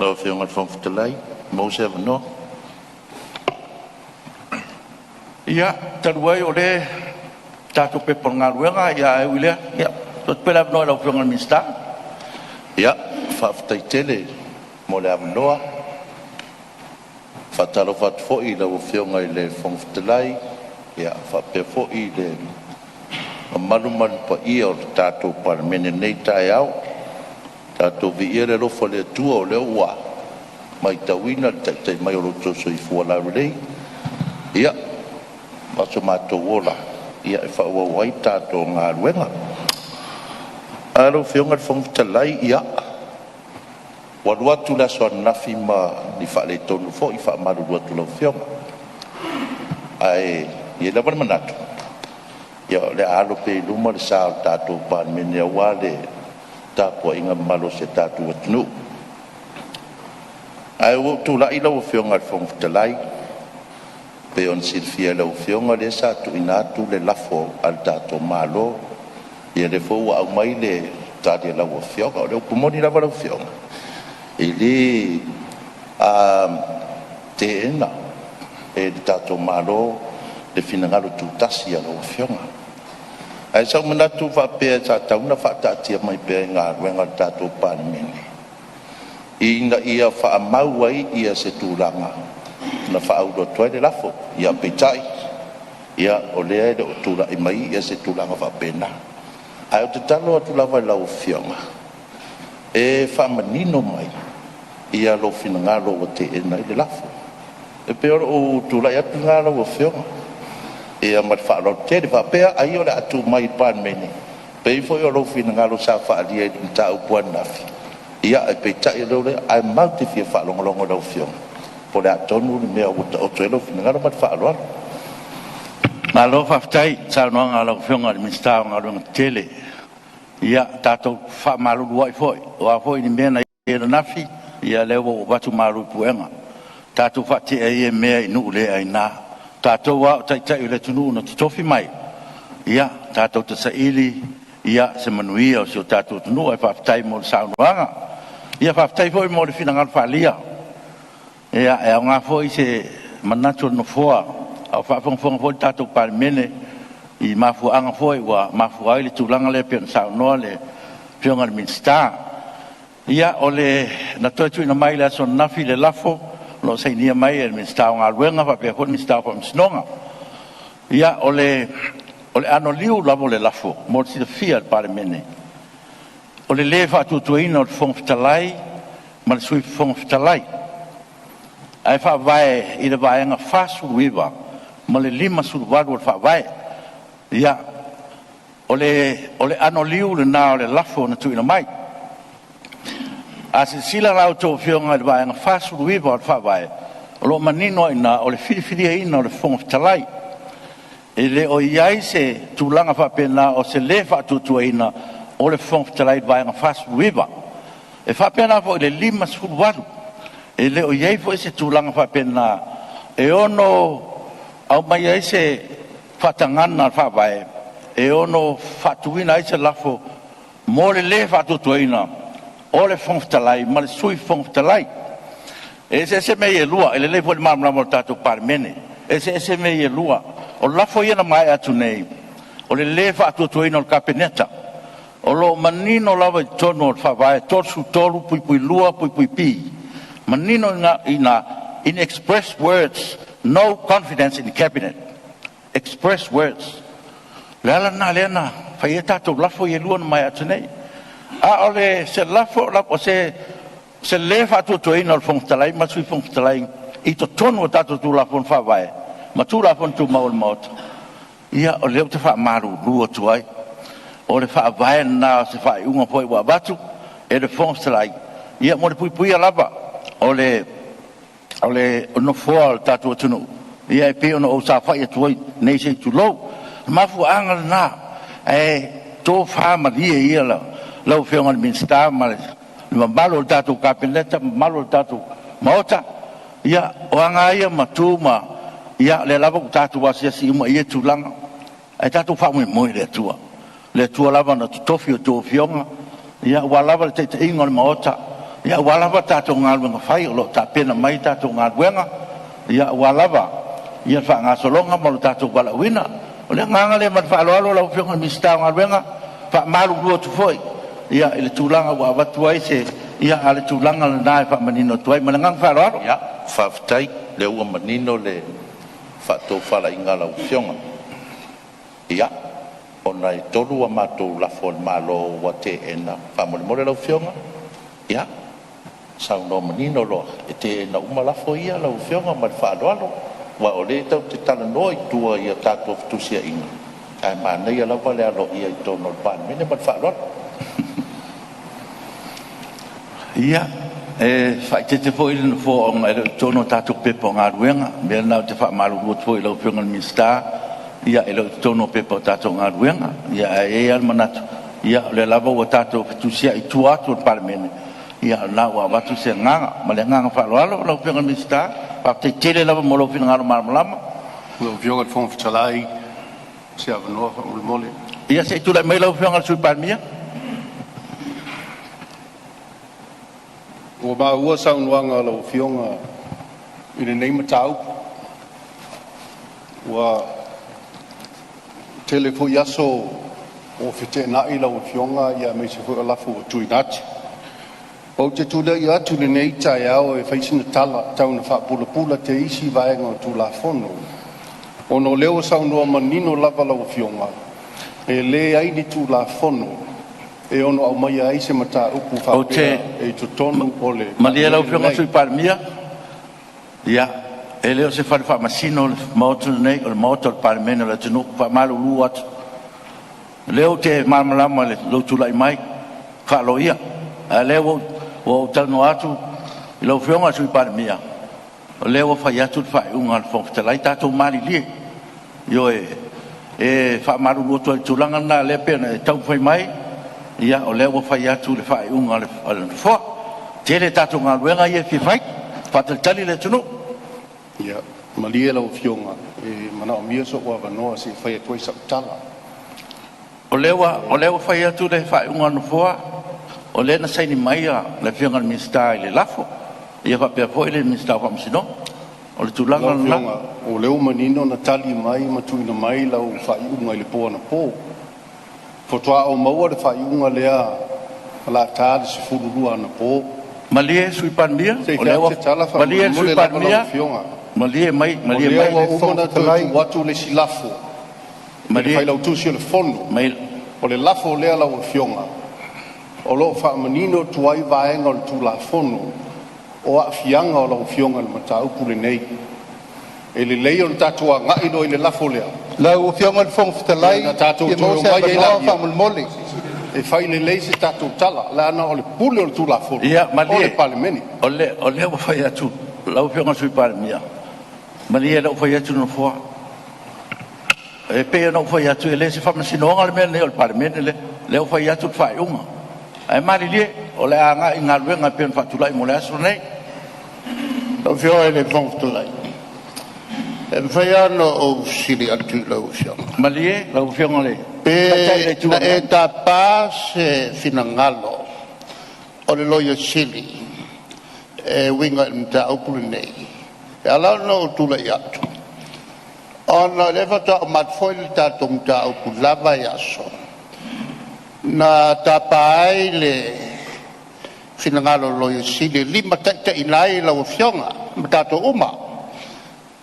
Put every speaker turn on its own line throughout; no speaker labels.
Lau Afioga i le Fofoga Fetalai, maua se avanoa. Ia, talu ai o lea e tatou Pepa o Galuega, ae ui i lea, ia tuu atu pea le avanoa i lau Afioga i le Minisita. Ia, faafetai tele mo le avanoa. E faatalofa atu foi i lau Afioga i le Fofoga Fetalai faapea foi le mamalu ma le paia o le tatou Palemene i lenei taeao. Tatou viia le alofa o le Atua o lea ua matauina le taitai mai o lo outou soifua laulelei ma so matou ola e faaauau ai le tatou galuega. Lau Afioga i le Fofoga Fetalai, ia, ua alu atu le aso ananafi ma ni faaletonu foi, e faamalulu atu i lau Afioga. Ae i ai lava le manatu o le a alo pea i luma le sa o le tatou Palemene aua le tapuaiga mamalu a si o tatou atunuu. Ae ua ou tulai lau Afioga i le Fofoga Fetalai, e pei ona silafia e lau Afioga, o lea sa tuuina atu le lafo a le tatou Malo, ia lea foi ua aumai le tali a lau Afioga. O le upu moni lava lau Afioga, e le teena e le tatou Malo le finagalo tutasi o lau Afioga. Ae sa ou manatu faapea sa tatau ona faataatia mai pea i galuega a le tatou Palemene ina ia faamau ai se tulaga na faaulu atu ai le lafo. Ia peitai, o lea e le o tulai mai se tulaga faapena. Ae ou te tatalo atu lava i lau Afioga e faamanino mai lou finagalo ua teena ai le lafo. E pei o lou tulai atu lena lau Afioga ma le faaaloalo tele. Faapea ai o le a tuu mai i le Palemene, pei foi o lou finagalo sa faaalia i le mataupu ananafi, ae peitai o lea ua leai. Ae matou te fia faalogologo i lau Afioga po o le a tonu le mea ua taoto ai lou finagalo. Ma le faaaloalo. Malo faafetai i le saunoaga a lau Afioga i le Minisita o Galuega Tetele. Ia tatou fefaamaluluai foi, o a foi ni mea na i ai ananafi, ia o lea ua ou avatu malu i puega. Tatou faatea ia mea i nuu le aina. O tatou lava o taitai o le atunuu na totofi mai, ia tatou te saili se manuia o si o tatou atunuu. Ae faafetai mo le saunoaga. Ia faafetai foi mo le finagalo faaalia. E aoga foi se manatu o le Nofoa a o faafogafoga foi le tatou Palemene i mafuaaga foi ua mafua ai le tulaga lea pei ona saunoa le Afioga i le Minisita. Ia, na toe tuuina mai i le aso ananafi le lafo o lo o sainia mai e le Minisita o Galuega faapea foi le Minisita o Faamasinoga. Ia, o le anoliu lava o le lafo mo le silafia e le Palemene, o le lē faatuatuaina o le Fofoga Fetalai ma le Sui Fofoga Fetalai, ae faavae i le Vaega 49 ma le 58 o le Faavae. Ia, o le anoliu lena o le lafo na tuuina mai. A silasila la a outou Afioga i le Vaega 49 o le Faavae, o lo o manino ai i ina, o le filifiliaina o le Fofoga Fetalai. E le o i ai se tulaga faapena o se lē faatuatuaina o le Fofoga Fetalai i le Vaega 49. E faapena foi i le 58, e le o i ai foi se tulaga faapena e ono aumai ai se faatagaga a le Faavae e ono faatuina ai se lafo mo le lē faatuatuaina o le Fofoga Fetalai ma le Sui Fofoga Fetalai. E eseese mea ia e lua, e lelei foi le malamalama o le tatou Palemene, e eseese mea ia e lua. O lafo ia na maea atu nei, o le lē faatuatuaina o le Kapeneta. O lo o manino lava i totonu o le Faavae 33(2)(b), manino i ina, in express words, no confidence in the Cabinet, express words. O le ala lena lea na fai ai tatou lafo ia e lua na maea atu nei. A o le se lafo o se lē faatuatuaina o le Fofoga Fetalai ma le Sui Fofoga Fetalai i totonu o tatou Tulafono Faavae ma Tulafono Tumau a le Maota, ia o lea ou te faamalulu atu ai, o le faavae lena o se faaiuga foi ua avatu e le Fofoga Fetalai, ia mo le puipuia lava o le nofoa o le tatou atunuu, ia e pei ona ou saofai atu ai nei se i tulou. O le mafuaaga lena, ae tofa malie ia lau Afioga i le Minisita ma le mamalu o le tatou Kapeneta ma le mamalu o le tatou Maota. Ia, o aga lava ia ma tu ma… ia o lea lava ua tatou asiasi uma i ia tulaga, ae tatou faamoemoe i le Atua, o le Atua lava na totofi a outou afioga aua lava le taitaiga o le Maota. Ia, aua lava tatou galuega fai o lo o tapena mai tatou galuega, ia aua lava le faagasologa ma lo tatou valaauina. O le agaga lea ma le faaaloalo lau Afioga i le Minisita o Galuega, e faamalulu atu foi i le tulaga ua avatu ai se… ia a o le tulaga lena e faamanino atu ai. Ma le agaga faaaloalo. Faafetai o lea ua manino le faatofalaiga a lau Afioga. Ia, ona e 3 a matou lafo a le Malo ua teena, faamolemole lau Afioga, ia saunoa manino loa, e teena uma lafo ia lau Afioga. Ma le faaaloalo, aua o lea tatou te talanoa i tua i a tatou fetusiaiga, ae manaia lava le aloaia i totonu o le Palemene. Ma le faaaloalo.
Ia, e faaeteete foi le Nofoa ona e le o i totonu o tatou Pepa o Galuega. O le mea lena ou te faamalulu atu foi i lau Afioga i le Minisita, ia e le o i totonu o Pepa o tatou Galuega. Ae i ai lava le manatu, ia o lea lava ua tatou fetusiai i tua atu o le Palemene, ia o lena ua avatu se agaga. Ma le agaga faaaloalo lau Afioga i le Minisita, faafetai tele lava mo lou finagalo malamalama.
Lau Afioga i le Fofoga Fetalai, o se avanoa faamolemole.
Ia se i tulai mai lau Afioga i le Sui Palemia.
Ua maua saunoaga a lau Afioga i lenei mataupu. Ua tele foi aso ua feteenai lau Afioga aemaise foi o lafo ua tuuina atu. Ou te tulai atu i lenei taeao e fai sina tala tau ina faapulapula teisi vaega o le Tulafono, ona o lea ua saunoa manino lava lau Afioga, e leai ni Tulafono e ono aumaia ai se mataupu
Ou te
faapea i totonu o le
malie
Palemene
lau Afioga i le
lenei.
Sui Palemia, ia, e le o se fale faamasino le Maota lenei, o le Maota o le Palemene o le atunuu. E faamalulu atu, o lea ou te malamalama i lou tulai mai faa-loia, a o lea ua ou talanoa atu i lau Afioga i le Sui Palemia, o lea ua fai atu le faaiuga a le Fofoga Fetalai. Tatou malilie. Ioe. E faamalulu atu ai i le tulaga lena lea e pei ona e taumafai mai, ia o lea ua fai atu le faaiuga a le Nofoa. E tele a tatou galuega ia e fia fai, faatalitali le atunuu.
Ia, malie lau Afioga, e manaomia sou avanoa se i fai atu ai sau tala.
O lea ua fai atu le faaiuga a le Nofoa, o lea na saini mai le Afioga i le Minisita i le lafo, ia faapea foi le Minisita o Faamasinoga. O le tulaga
Lau
lena.
Afioga, o lea ua manino na tali mai ma tuuina mai lau faaiuga i le po anapo. Faatoa ou maua le faaiuga lea o le a ta le 12 anapo.
Malie le Sui Palemia,
Se i
o
fai
lea
atu
ua
se tala
malie le
faamolemole
Sui
lava lau
Palemia,
Afioga.
malie mai,
O
malie
lea
mai.
ua uma ona toe tuu atu le isi lafo i le
Malie
Failautusi o le Fono.
mai.
O le lafo lea lau Afioga o lo o faamanino atu ai vaega o le Tulafono o aafiaga o lau Afioga i le mataupu lenei. E lelei ona tatou agai loa i le lafo lea
Lau Afioga i le Fofoga Fetalai,
ona tatou
fia
toe
maua se
omai ai
avanoa
lea
faamolemole.
e fai lelei se tatou tala, leaga o le pule o le Tulafono
Ia
o le
malie,
Palemene.
o lea ua fai atu lau Afioga i le Sui Palemia, malie o lea ua fai atu le Nofoa. E pei ona ou fai atu, e le o se faamasinoga le mea lenei o le Palemene lea. O lea ua fai atu le faaiuga, ae malilie o le a agai i galuega e pei ona faatulai mo le aso lenei.
Lau Afioga i le Fofoga Fetalai, e mafai lava ona ou fesili atu i lau Afioga.
Malie lau Afioga i le Taitai o le
Pe
Itu
na
Agai.
e tapa se finagalo o le Loia Sili e uiga i le mataupu lenei? E ala ona ou tulai atu, ona o lea faatoa uma atu foi le tatou mataupu i le la vaiaso, na tapa ai le finagalo o le Loia Sili e limataitaiina ai lau Afioga ma tatou uma,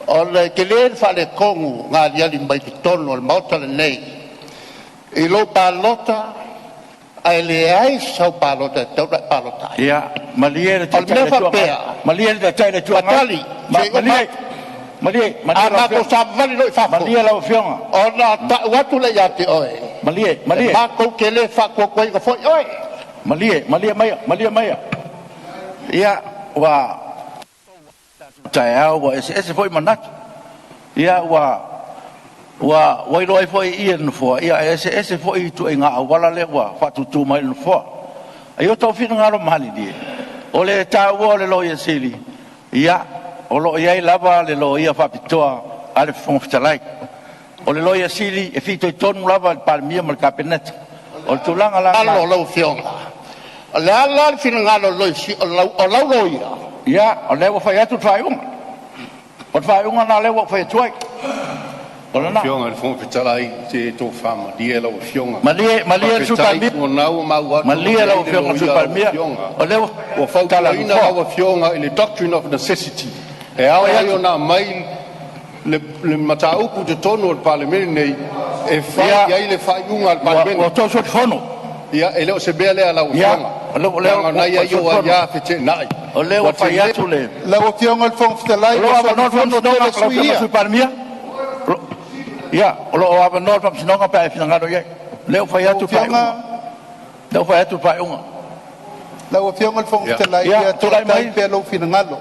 ona e tele le faaletonu na aliali mai i totonu o le Maota lenei i lou palota ae leai sau palota e tatau ona e palota ai.
Ia, malie le
O le
Taitai o
mea
le Itu Agai,
faapea,
malie le Taitai o le Itu Agai,
Patali se i uma
malie,
atu,
malie,
a
malie lau
matou
Afioga,
savavali loa i fafo,
malie lau Afioga,
ona tau atu lea ia te oe,
malie,
e
malie,
matou te le faatuatuaina foi oe.
malie, malie maia, malie maia. Ia, ua taeao ua eseese foi manatu. Ia ua iloa ai foi i i e le Nofoa, ia e eseese foi ituaiga auala lea ua faatutu mai e le Nofoa. A ia outou finagalo malilie, o le taua o le Loia Sili, ia, o lo o i ai lava le Loia Faapitoa a le Fofoga Fetalai. O le Loia Sili e fitoitonu lava i le Palemia ma le Kapeneta. O le tulaga la lena,
Alo lau Afioga, O le a la le finagalo o le Loia o lau Loia?
Ia, o lea ua fai atu le faaiuga. O le faaiuga lena o lea ua ou fai atu ai. O lena.
Afioga i le Fofoga Fetalai, se tofa malie lau Afioga.
Malie, malie le Sui
Faafetai
Palemia.
o lena ua maua atu
Malie
e
lau
i ai le
Afioga i le Sui
loia a lau
Palemia.
Afioga.
O lea ua
Ua
tala a le
fautuaina
Nofoa.
lau Afioga i le doctrine of necessity e ao
Fai
ai
atu.
ona aumai le mataupu i totonu o le Palemene lenei e fai
Ia,
i ai le faaiuga a le
ua
Palemene.
outou solifono.
Ia, e le o se mea lea lau
Ia,
Afioga,
o lea
leaga o
ua
lena e i ai ou
solifono.
aia feteenai.
O lea
Ua
ua fai
tele
atu le
Lau Afioga i le Fofoga Fetalai,
O lo o
ua
avanoa le
solifono
Faamasinoga,
tele
lau
sui
Afioga i le
ia.
Sui Palemia. Ia, o lo o avanoa le Faamasinoga pe a e finagalo i ai. O lea ua fai
Lau
atu le faaiuga.
Afioga,
O lea ua fai atu le faaiuga.
lau Afioga i le Fofoga Fetalai,
Ia,
ia
tulai
toatai
mai.
pea lou finagalo.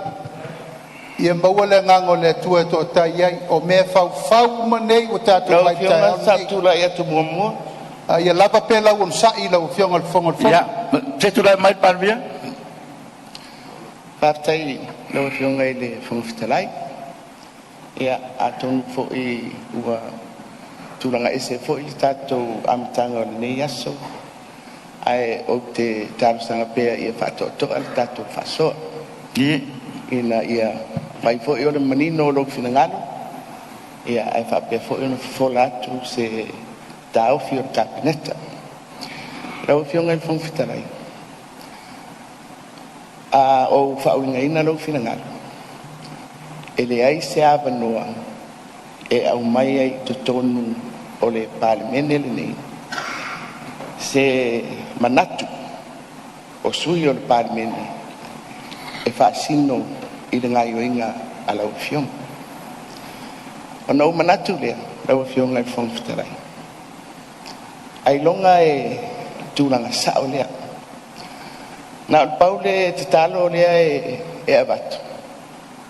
Ia maua le agaga o le Atua e toatai ai. O mea e faufau uma nei ua tatou
Lau
omai i le taeao
Afioga sa ou
lenei.
tulai atu muamua.
A ia lava pea lau onosai i lau Afioga i le Fofoga o le Fono.
Ia, se i tulai mai le Palemia.
Faafetai i lau Afioga i le Fofoga Fetalai. Ia atonu foi ua tulaga ese foi le tatou amataga o lenei aso, ae ou te talosaga pea ia faatoatoa le tatou faasoa ina ia mafai foi ona manino lou finagalo ae faapea foi ona fofola atu se taofi o le Kapeneta. Lau Afioga i le Fofoga Fetalai, a ou faauigaina lou finagalo, e leai se avanoa e aumai ai i totonu o le Palemene lenei se manatu o sui usufono o le Palemene e faasino i le gaoioiga a lau Afioga. Ona ou manatu lea lau Afioga i le Fofoga Fetalai, ailoga e tulaga sao lea. Na o le pau le tatalo lea e avatu,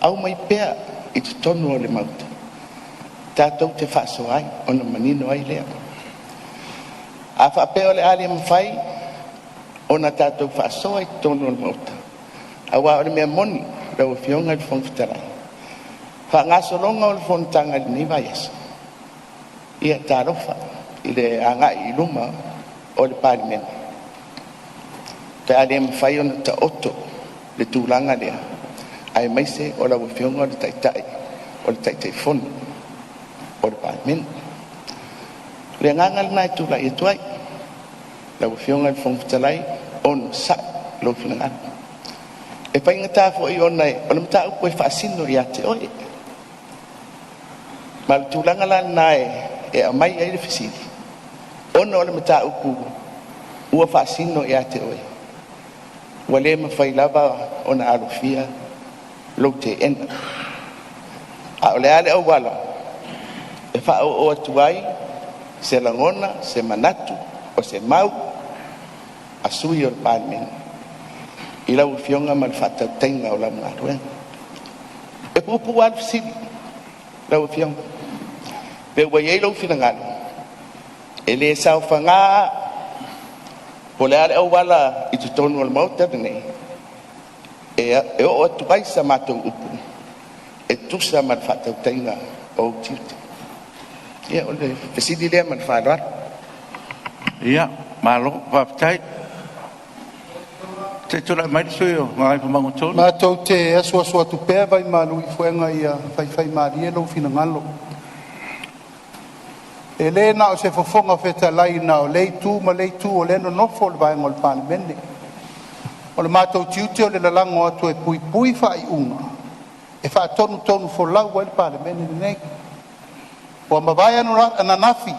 aumai pea i totonu o le Maota tatou te faasoa ai ona manino ai lea. A faapea o le a le mafai ona tatou faasoa i totonu o le Maota, aua o le mea moni lau Afioga i le Fofoga Fetalai, faagasologa o le fonotaga i lenei vaiaso, ia talofa i le agai i luma o le Palemene pe a le mafai ona taoto le tulaga lea, aemaise o lau Afioga o le Taitai, o le Taitaifono o le Palemene. O le agaga lena e tulai atu ai, lau Afioga i le Fofoga Fetalai, onosai lou finagalo. E faigata foi ona o le mataupu e faasino ia te oe. Ma o le tulaga la lena e aumai ai le fesili, ona o le mataupu ua faasino ia te oe, ua le mafai lava ona alofia lou teena. A o le a le auala e faaoo atu ai se lagona, se manatu, o se mau a sui usufono o le Palemene i lau Afioga ma le faatautaiga o lau galuega. E puupuu lava le fesili lau Afioga, pe ua i ai lou finagalo e le saofaga po o le a le auala i totonu o le Maota lenei e oo atu ai sa matou upu e tusa ma le faatautaiga o ou tiute. Ia, o le fesili lea ma le faaaloalo.
Ia, malo faafetai. Se i tulai mai le sui usufono mo Gagaifomauga 3.
Matou te asuasu atu pea vaimalu i fuega ia faifaimalie lou finagalo. E le na o se fofoga fetalai na o lea itu ma lea itu o lea e nonofo le vaega o le Palemene. O le matou tiute o le lalago atu e puipui faaiuga e faatonutonufolau ai le Palemene lenei. Ua mavae ananafi,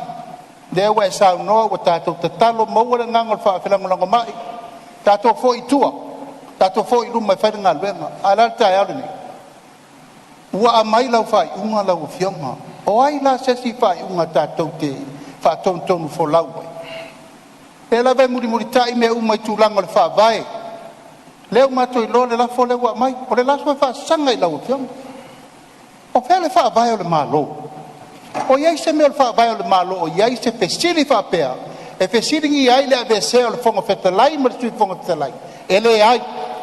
lea ua e saunoa ua tatou tatalo maua le agaga o le faafelagolagomai, tatou foi i tua, tatou foi i luma e fai le galuega. A o le a le taeao lenei? Ua aumai lau faaiuga lau Afioga. O ai la se isi faaiuga tatou te faatonutonufolau ai? O lea lava e mulimulitai mea uma i tulaga o le Faavae, lea ua matou iloa le lafo lea ua aumai, o le lafo e faasaga i lau Afioga. O fea le Faavae o le Malo? O i ai se mea o le Faavae o le Malo o i ai se fesili faapea e fesiligia ai le aveesea o le Fofoga Fetalai ma le Sui Fofoga Fetalai? E leai.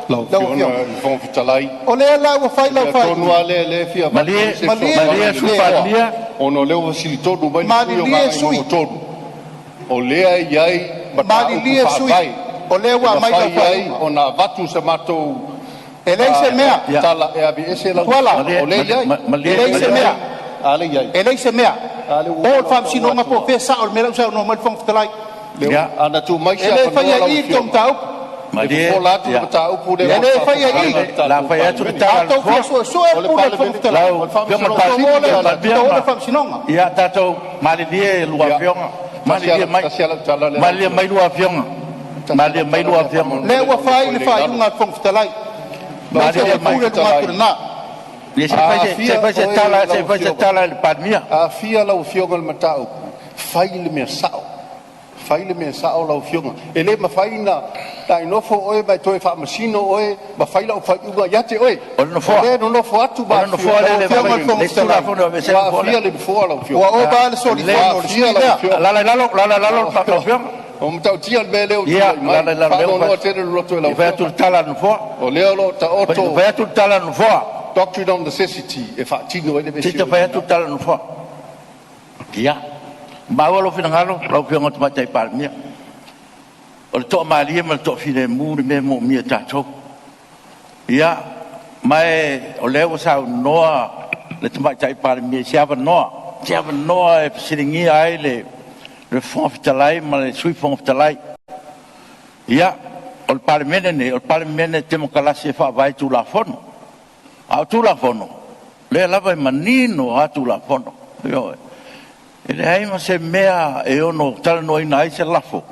Lau
Lau
Afioga
Afioga,
i le Fofoga Fetalai,
o lea la ua fai
o le
lau
mea tonu
faaiuga.
lava lea lea e fia avatu
Malie,
ai se
Malie
fesoasoani
malie
a
le
le
Sui
le
Nofoa,
Palemia.
ona o lea ua fesili tonu mai le sui usufono
Malilie
o
sui
Gagaifomauga 3, o lea e i ai mataupu
malilie sui
faavae
O lea ua
e
aumai lau
mafai ai
faaiuga.
ona avatu se matou
E leai se mea.
tala e aveese lau
Tuala.
o lea e i ai.
E leai se mea.
A lea e i ai.
E leai se mea.
A lea ua
O le
uma ona
faamasinoga
tau
po o fea sao o le mea la ua saunoa mai le Fofoga Fetalai.
Ana tuu mai se
E le
avanoa
faia
lau
i i le tou
Afioga,
mataupu.
e fofola atu le mataupu lea
E le faia i i.
La fai atu le tala
A
a le
outou fia
Nofoa.
suesue
O le
pule le Fofoga
Palemene,
Fetalai.
o le Faamasinoga
Outou o
Sili
le
lea a le
outou o le faamasinoga.
Ia tatou malilie lua afioga, malilie mai,
Tasi lava lau tala lea lau
malilie
Afioga.
mai lua afioga,
Tasi
malilie
lau
mai
tala
lua
lea
afioga.
Lea
faamolemole
ua
ua
fai
ifo
le
i
faaiuga
lalo.
a le Fofoga Fetalai.
Lau
Se
Malilie
ua
mai.
pule luga atu lena.
Ia se i
A
fai se se
aafia
i fai se
oe
tala, se
lau
i fai se
Afioga,
tala i le Palemia.
a aafia lau Afioga i le mataupu, fai le mea sao. Fai le mea sao lau Afioga. E le mafai ona e nofo oe ma e toe faamasino oe ma fai lau faaiuga ia te oe.
O le
O
Nofoa,
lea e nonofo atu
o
ma
le
afifio
Nofoa
mai
lea
Lau
e le
Afioga
mafai
i le Fofoga
le isi
Fetalai,
Tulafono e aveesea
ua
le Nofoa lea.
aafia le Nofoa lau
ua
Afioga.
ova le
Ua
Lelei,
solifono o le sui
aafia lau
lea.
Afioga.
alaala i lalo, alaala i lalo lau afioga.
O matautia le mea lea ua
Ia,
tulai mai.
alaala i lalo, lea ua
Faanoanoa tele le loto i lau
fai atu
Afioga.
le tala a le Nofoa.
O lea o lo o
Fai
taoto
fai atu le tala a le Nofoa.
doctrine of necessity e faatino ai le mea
Se i fai atu
sili.
le tala a le Nofoa. Ia, maua lou finagalo lau Afioga i le Tamaitai Palemia. O le toamalie ma le toafilemu le mea e moomia e tatou. Ia, ma o lea ua saunoa le Tamaitai Palemia i se avanoa, se avanoa e fesiligia ai le Fofoga Fetalai ma le Sui Fofoga Fetalai. Ia, o le Palemene lenei, o le Palemene Temokarasi e faavae i Tulafono. A o Tulafono, lea lava e manino lava Tulafono. Ioe. E leai ma se mea e ono talanoaina ai se lafo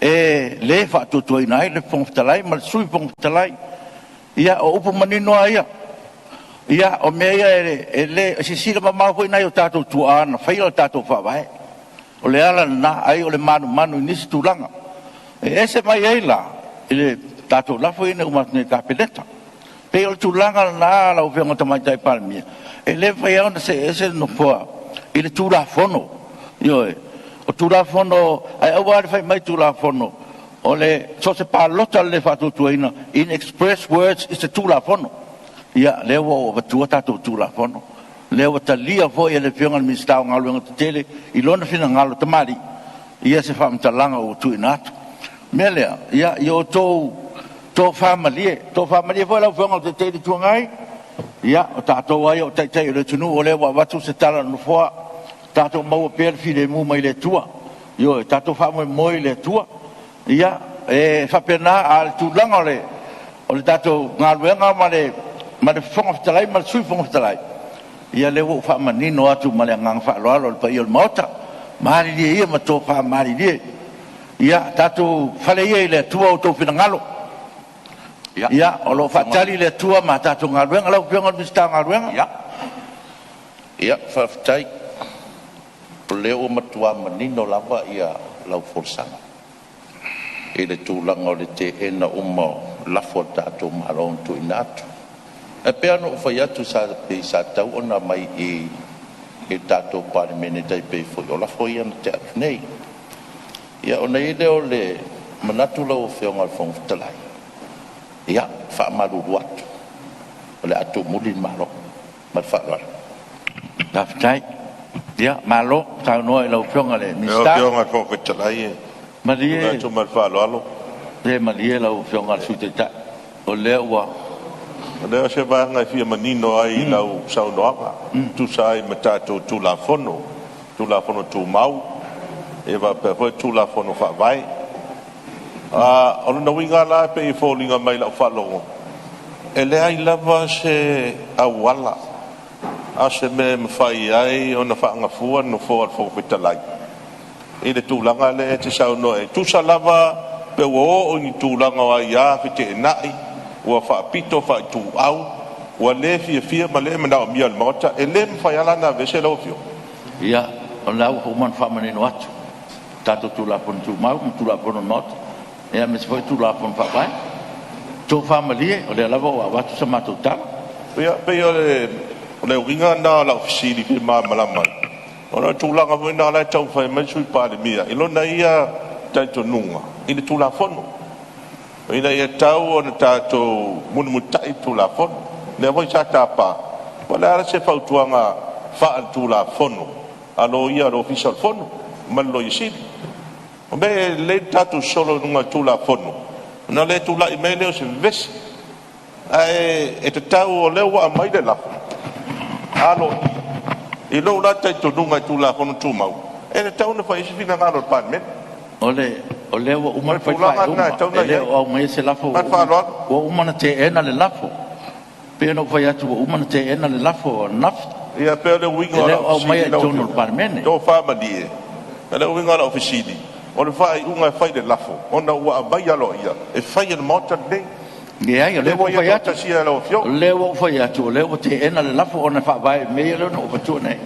e le faatuatuaina ai le Fofoga Fetalai ma le Sui Fofoga Fetalai. Ia, o upu manino lava ia. Ia, o mea ia e le... e silasila mamao foi nai o tatou tuaa na faia le tatou Faavae. O le ala lena, ai o le manumanu i nisi tulaga. E ese mai ai la i le tatou lafo ia na uma atu nei i le Kapeneta. Pei o le tulaga lena lau Afioga i le Tamaitai Palemia, e le mafai lava ona see ese le Nofoa i le Tulafono. Ioe. O Tulafono, ae aua le fai mai Tulafono, o le so o se palota o le le faatuatuaina, in express words i se Tulafono. Ia, lea ua ou avatua tatou Tulafono, lea ua talia foi e le Afioga i le Minisita o Galuega Tetele i lona finagalo tamalii ia se faamatalaga ua tuuina atu. O le mea lea, ia, ia outou tofa malie, tofa malie foi lau Afioga i le Taitai o le Itu Agai, ia, o tatou lava ia o Taitai o le atunuu, o lea ua avatu se tala a le Nofoa, tatou maua pea le filemu mai le Atua. Ioe, tatou faamoemoe i le Atua. Ia, e faapena, a o le tulaga o le tatou galuega ma le Fofoga Fetalai ma le Sui Fofoga Fetalai, ia lea ua ou faamanino atu ma le agaga faaaloalo i le paia o le Maota. Malilie ia ma tofa malilie. Ia tatou fale ia i le Atua outou finagalo. Ia, o lo o faatali le Atua ma tatou galuega. Lau Afioga i le Minisita o Galuega.
Ia, faafetai. O lea ua matua manino lava lau folasaga i le tulaga o le teena uma o lafo a le tatou Malo na tuuina atu. Ae pei lava ona ou fai atu sa pei sa tatau ona aumai i i le tatou Palemene e tai pei foi o lafo ia na tea atu nei. Ia ona i ai lea o le manatu lau Afioga i le Fofoga Fetalai, ia, faamalulu atu, o le a tuumuli le Malo. Ma le faaaloalo.
Faafetai. Ia, malo saunoa i lau Afioga i le
Lau
Minisita.
Afioga i le Fofoga Fetalai, e tulai
Malie,
atu ma le faaaloalo.
se malie lau Afioga i le Sui Taitai, o lea ua.
O lea o se vaega e fia manino ai i lau saunoaga, e tusa ai ma tatou Tulafono, Tulafono Tumau, e faapea foi Tulafono Faavae. O lona uiga la e pei e foliga mai i lau faalogo, e leai lava se auala, a o se mea e mafai ai ona faagafua le Nofoa o le Fofoga Fetalai i le tulaga lea e te saunoa ai. E tusa lava pe ua oo i ni tulaga o aia feteenai, ua faapito faaituau, ua le fiafia ma le manaomia e le Maota, e le mafai lava la ona aveese lau Afioga?
Ia, o lena ua uma ona faamanino atu tatou Tulafono Tumau ma Tulafono a le Maota, aemaise foi Tulafono Faavae. Tofa malie, o lea lava ua avatu sa matou tala.
Ia, pei o le uiga lena o lau fesili e fia malamalama ai, ona o le tulaga foi lena o la e taumafai mai le Sui Palemia i lona ia talitonuga i le Tulafono, ina ia tatau ona tatou mulimulitai i le Tulafono. O lea foi sa tapa, po o le a se fautuaga faale-Tulafono a Loia a le Ofisa o le Fono ma le Loia Sili. O mea e lelei le tatou sosolo i luga o le Tulafono ona le tulai mai lea o se vevesi. Ae e tatau o lea ua aumai le lafo aloaia. I lou la talitonuga i Tulafono Tumau, e tatau ona fai i ai se finagalo o le Palemene.
O lea ua
O
uma ona
le
fai le
tulaga lena e
faaiuga,
tatau
e
ona i
le
ai.
o aumaia se lafo
Ma
ua
le
uma,
faaaloalo.
ua uma ona teena le lafo. E pei ona ou fai atu ua uma ona teena le lafo ananafi.
Ia pei o le uiga
E
o
le
lau
o aumaia
fesili
i
lau
totonu o le
Afioga,
Palemene.
tofa malie. O le uiga o lau fesili, o le faaiuga e fai i le lafo ona ua aumai aloaia e fai e le Maota lenei.
Leai, o
E
lea
le
ua ou
faia
fai atu,
toatasia e lau
o
Afioga.
lea ua ou fai atu o lea ua teena le lafo ona e faavae i mea ia na ou avatua nei.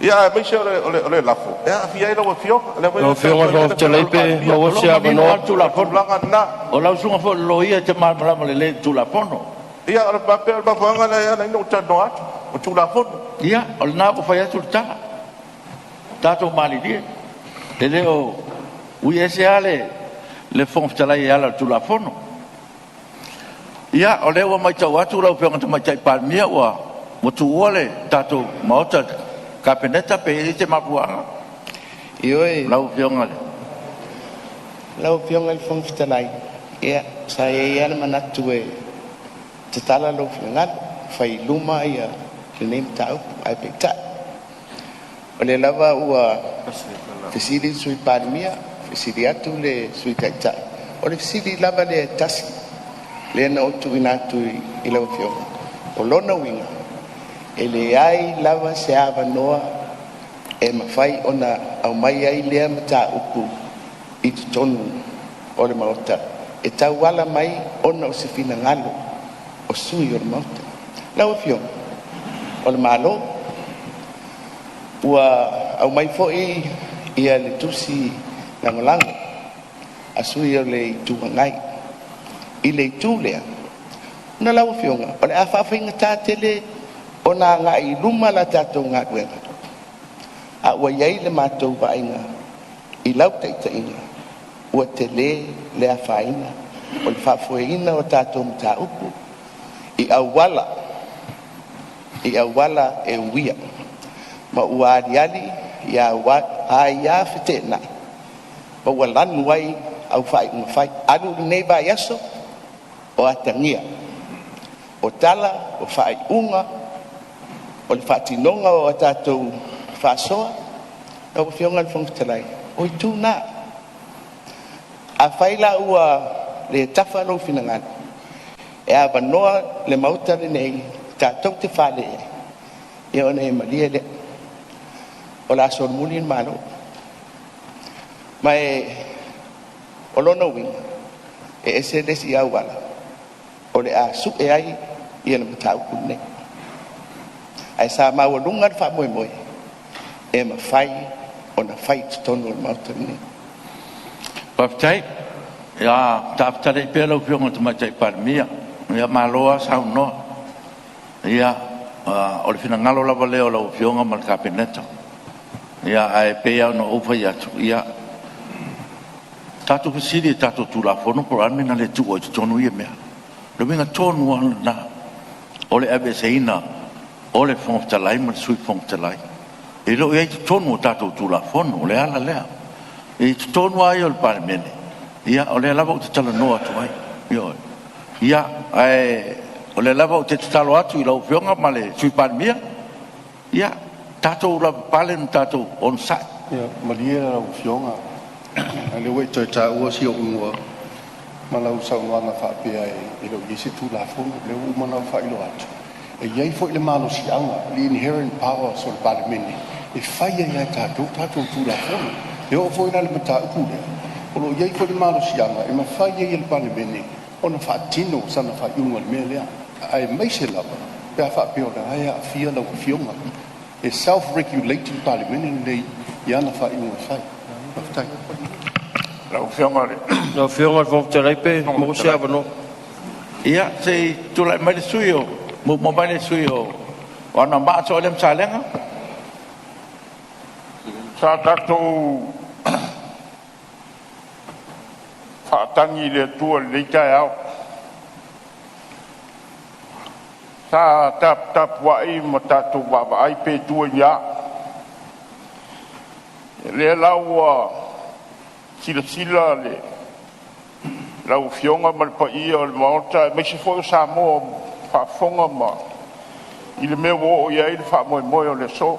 Ia aemaise o le lafo e aafia ai lau Afioga. O lea foi
Lau
na
Afioga i
taua
le
ai
Fofoga
le Afioga
Fetalai
i le
pe
Palemia.
O
maua
lo
se
o manino
avanoa?
lava le
O le
Tulafono.
tulaga lena.
O lau susuga foi o le loia e te malamalama lelei i le Tulafono.
Ia o le mafuaaga lea e ala ai ona ou talanoa atu, o Tulafono.
Ia, o lena ua fai atu le tala. Tatou malilie. E le o ui ese lava le Fofoga Fetalai e ala i le Tulafono. Ia, o lea ua matau atu lau Afioga i le Tamaitai Palemia ua tuua le tatou Maota i le Kapeneta, pe i ai se mafuaaga
Ioe,
lau Afioga i le…
lau Afioga i le Fofoga Fetalai, ia sa i ai lava le manatu e tatala lou finagalo, fai i luma lenei mataupu. Ae peitai, o lea lava ua fesili le Sui Palemia, fesili atu le Sui Taitai. O le fesili lava lea e tasi lea na ou tuuina atu i lau Afioga. O lona uiga, e leai lava se avanoa e mafai ona aumai ai lea mataupu i totonu o le Maota e tauala mai ona o se finagalo o sui usufono o le Maota. Lau Afioga, o le Malo, ua aumai foi le tusi lagolago a sui usufono o le Itu Agai i le itu lea. Lau Afioga, o le a faafaigata tele ona agai i luma la tatou galuega, a ua i ai le matou vaaiga i lau taitaiga ua tele le afaina o le faafoeina o tatou mataupu i auala e uia ma ua aliali aia feteenai ma ua lanu ai au faaiuga fai. Alu lenei vaiaso o atagia o tala o faaiuga o le faatinoga o a tatou faasoa. Lau Afioga i le Fofoga Fetalai, o itu na. Afai la ua le tafa lou finagalo, e avanoa le Maota lenei tatou te fale ai, ia ona e malie lea, o le a solomuli le Malo. Ma o lona uiga, e ese le isi auala o le a sue ai le mataupu lenei. Ae sa maualuga le faamoemoe e mafai ona fai i totonu o le Maota lenei.
Faafetai. Ia tafatale pea lau Afioga i le Tamaitai Palemia. Ia malo lava saunoa. Ia, o le finagalo lava lea o lau Afioga ma le Kapeneta. Ia ae pei lava ona ou fai atu, ia tatou fesili i le tatou Tulafono po o le a le mea na le tuu ai i totonu ia mea. O le uiga tonu lava lena o le aveeseina o le Fofoga Fetalai ma le Sui Fofoga Fetalai. E le o i ai i totonu o tatou Tulafono, o le ala lea. I totonu lava ia o le Palemene, ia o lea lava ou te talanoa atu ai. Ioe. Ia, ae o lea lava ou te tatalo atu i lau Afioga ma le Sui Palemia, ia tatou lavapapale ma tatou onosai.
Ia malie lau Afioga, o lea ua e toe taua si ou igoa ma lau saunoaga faapea e le o i ai se Tulafono. O lea ua uma ona ou faailoa atu, e i ai foi le malosiaga, le inherent powers o le Palemene e fai ai lava e tatou tatou Tulafono. E oo foi la i le mataupu lea, o lo o i ai foi le malosiaga e mafai ai e le Palemene ona faatino sana faaiuga i le mea lea, aemaise lava pe a faapea o lena e aafia lau Afioga. E self-regulating le Palemene lenei i ana faaiuga fai. Faafetai.
Lau Afioga i le Fofoga Fetalai pe maua se avanoa.
Ia, se i tulai mai le sui usufono mo Anoamaa Saole ma Salega.
Sa tatou faatagi i le Atua i lenei taeao, sa taputapuai ma tatou vaavaai pe tua i ni a. O lea la ua silasila lau Afioga ma le paia o le Maota aemaise foi o Samoa o faafofoga ma i le mea ua oo i ai le faamoemoe o le aso.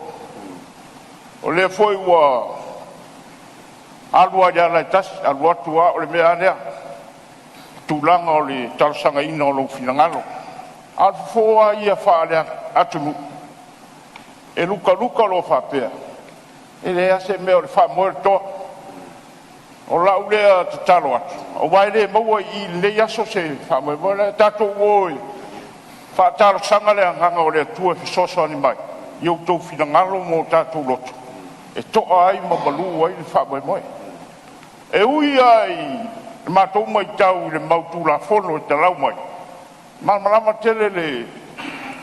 O lea foi ua alu lava i le ala e tasi, alu atu lava o le mea lava lea, tulaga o le talosagaina o lou finagalo. A o le fofo lava ia faale-atunuu, e lukaluka loa faapea, e leai lava se mea o le faamoe o le toa. O lau lea tatalo atu, aua e le maua i i i lenei aso se faamoemoe lea, tatou o e faatalosaga le agaga o le Atua e fesoasoani mai i outou finagalo ma o tatou loto e to'a ai ma malu ai le faamoemoe. E ui lava i le matou matau i le mau Tulafono e talau mai, e malamalama tele le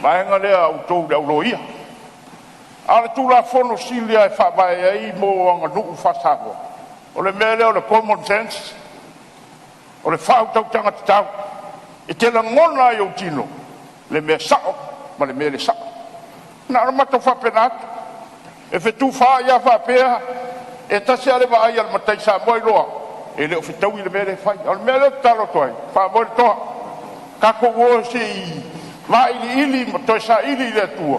vaega lea a outou le auloia, a o le Tulafono sili lava e faavae ai mo aganuu faa-Samoa, o le mea lea o le common sense, o le faautautaga tatau. E te lagona lava i ou tino le mea sao ma le mea le sao. Na ona matou faapena atu. E fetufaai lava faapea, e tasi lava le vaai a le matai Samoa iloa e le o fetaui le mea lea e fai. A o le mea lea ou te tatalo atu ai, faamoe le toa, tatou o se i vailiili ma toe saili i le Atua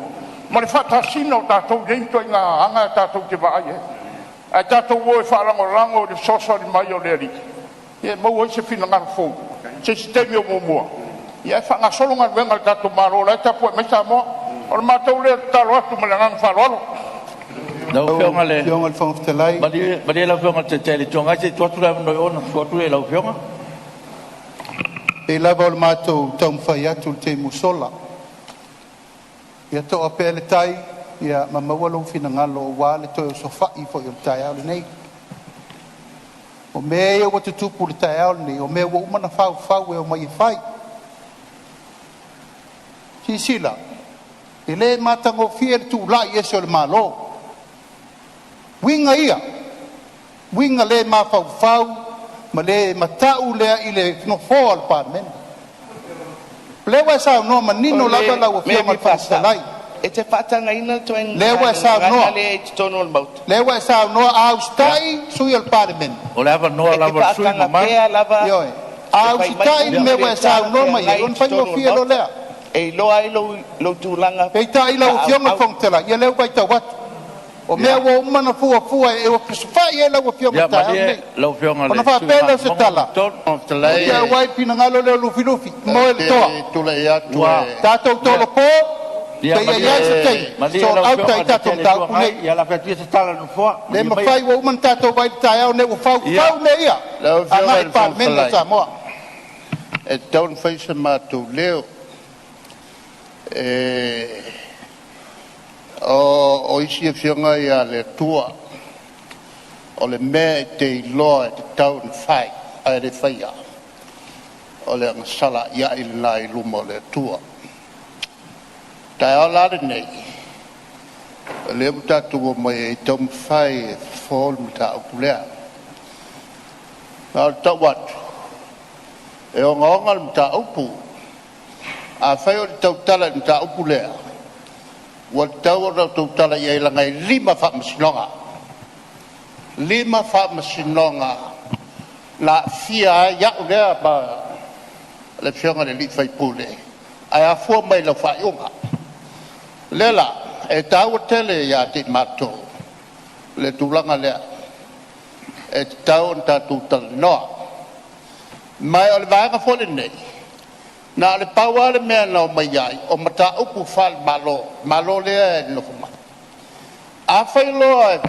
ma le faatasina o tatou i nei ituaiga aga tatou te vaai i ai. Ae tatou o e faalagolago i le fesoasoani mai o le Alii e maua ai se finagalo fou i se isi taimi o muamua, ae faagasolo galuega a le tatou Malo o la e tapuai mai Samoa. O le matou lea tatalo atu ma le agaga faaaloalo.
Lau Afioga i le
Afioga i le Fofoga Fetalai.
Malie, malie lau Afioga i le Taitai o le Itu Agai, se i tuu atu le avanoa i o ona tuu atu lea i lau Afioga.
E pei lava o le matou taumafai atu i le taimi ua sola, ia to'a pea le tai ma maua lou finagalo aua le toe osofai foi o le taeao lenei. O mea ia ua tutupu i le taeao lenei, o mea ua uma ona faufau e omai e fai. Silasila, e le matagofie le tulai ese o le Malo. Uiga ia, uiga le mafaufau ma le matau lea i le nofoa o le Palemene. O lea ua e saunoa
O
manino
le
lava lau
mea
Afioga i
e
le
fia
Fofoga
faasao,
Fetalai,
e te faatagaina le ituaiga
lea ua e
gagana
saunoa,
lea i totonu o le Maota?
lea ua e saunoa a
Ia,
usitai sui o le Palemene.
o le avanoa
E te
lava o le sui usufono
faataga
mamalu.
pea lava
Ioe.
e
A
fai mai
usitai le
upu
Ia,
mea ua
le
e saunoa mai ai,
talafeagai i
ona
totonu o le
faigofie loa
Maota.
lea.
E iloa ai lou tulaga
Peitai lau Afioga i le
faaauau.
Fofoga Fetalai, ia lea ua matau atu, o mea
ia,
ua uma ona fuafua e osofai ai lau Afioga i
ia
le taeao
malie
lenei.
lau Afioga i
Ona
le sui
faapea
usufono
lea o se
mo
tala,
Vaimauga 3.
Fetalai,
ia aua le finagalo lea o Lufilufi,
ou
moe le
te
toa.
tulai atu
Ua
e
Tatou
ia,
tolopo,
ia
seia i
malie,
ai se taimi
malie
sort
lau
out
Afioga
ai
i le
tatou
Taitai o le Itu
mataupu
Agai,
nei.
ia lafo atu ia se tala a le Nofoa.
Le
Malie maia.
mafai ua uma ona tatou vaai i le taeao lenei ua
Ia,
faufau mea ia
Lau Afioga
agai
i
i
le
le
Fofoga
Palemene o
Fetalai,
Samoa.
e tatau ona fai so matou leo. E o isi afioga ia a le Atua, o le mea e te iloa e tatau ona fai ae le faia, o le agasala a'ia'i lena i luma o le Atua. O le taeao la lenei, o lea ua tatou omai ai e taumafai e fofo le mataupu lea. Ma ou te tau atu, e ogaoga le mataupu. Afai ou te tautala i le mataupu lea, ua tatau ona ou tautala i ai leaga e 5 faamasinoga, 5 faamasinoga na aafia ai au lea ma le afioga i le sui usufono, ae afua mai i lau faaiuga. O lea la e taua tele ia te i matou le tulaga lea, e tatau ona tatou talanoa. Ma o le vaega foi lenei, na o le pau lava le mea na omai ai, o mataupu faale-Malo, Malo lea e nonofo mai. Afai loa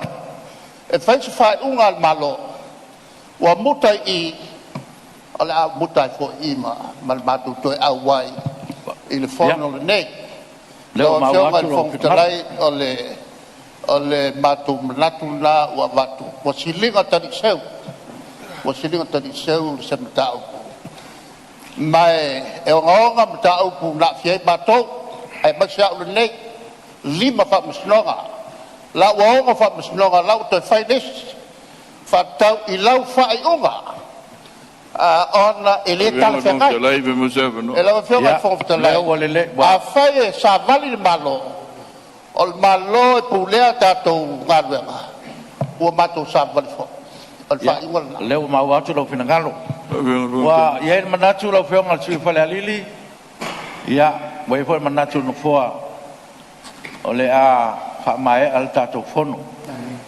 e fai se faaiuga a le Malo ua muta i i, o le a ou muta ai foi i i ma le matou toe auai i le
ia,
Fono lenei.
o lea
Lau
ua maua
Afioga i
atu
le
lou
Fofoga
finagalo.
Fetalai, o le matou manatu lena ua avatu, ua siliga taliiseu, ua siliga taliiseu se mataupu, ma e ogaoga mataupu na aafia ai matou, aemaise au lenei, e 5 faamasinoga, o la ua 6 faamasinoga, o la ua toe fai le isi, faatatau i lau faaiuga, ona e le
Lau Afioga i le Fofoga
talafeagai.
Fetalai pe maua se avanoa.
Lau Afioga i le
Ia,
Fofoga
o lea
Fetalai,
ua lelei, ua
afai e savali le Malo, o le Malo e pulea a tatou galuega, ua matou savavali foi. O le faaiuga lena.
O lea ua maua atu lou finagalo. Ua i ai le manatu lau Afioga i le sui usufono o Falealili, ia, ua i ai foi le manatu o le Nofoa o le a faamaea le tatou fono.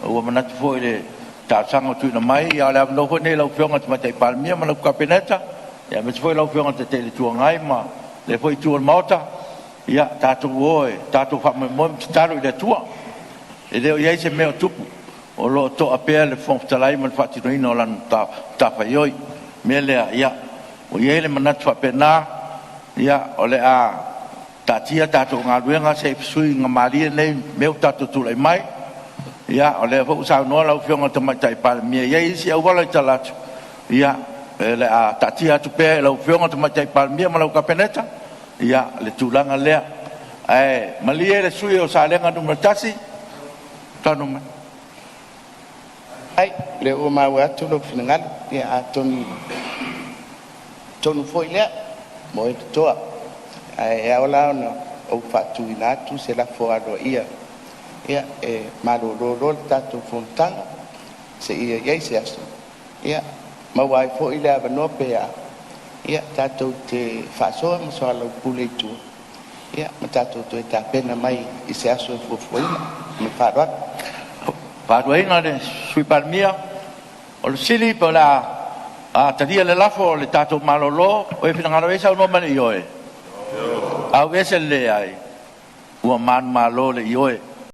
Ua manatu foi i le talosaga ua tuuina mai, a o le avanoa foi lenei i lau Afioga i le Tamaitai Palemia ma lau Kapeneta, aemaise foi lau Afioga i le Taitai o le Itu Agai ma lea foi Itu o le Maota. Ia tatou o e tatou faamoemoe ma tatalo i le Atua. E le o i ai se mea o tupu, o lo o to'a pea le Fofoga Fetalai ma le faatinoina o lana matafaioi. O le mea lea, ia, ua i ai le manatu faapena, ia, o le a taatia a tatou galuega se i fesuiga malie nei mea ua tatou tulai mai. Ia, o lea foi ua saunoa lau Afioga i le Tamaitai Palemia e i ai isi auala i tala atu, ia, o le a taatia atu pea i lau Afioga i le Tamaitai Palemia ma lau Kapeneta le tulaga lea. Ae malie le sui usufono mo Salega 1, saunoa mai.
Faafetai, o lea ua maua atu lou finagalo. Ia atonu o le tonu foi lea mo oe le toa. Ae ao la ona ou faatuina atu se lafo aloaia, ia, e malolo loa le tatou fonotaga seia i ai se aso e maua ai foi le avanoa pe a, tatou te faasoa ma soalaupule i tua ma tatou toe tapena mai i se aso e fuafuaina. Ma le faaaloalo.
Fautuaina le Sui Palemia, o le fesili pe o le a talia le lafo o le tatou malolo. O e finagalo i ai saunoa mai i le ioe. Ioe. Auese le leai. Ua manumalo le Ioe.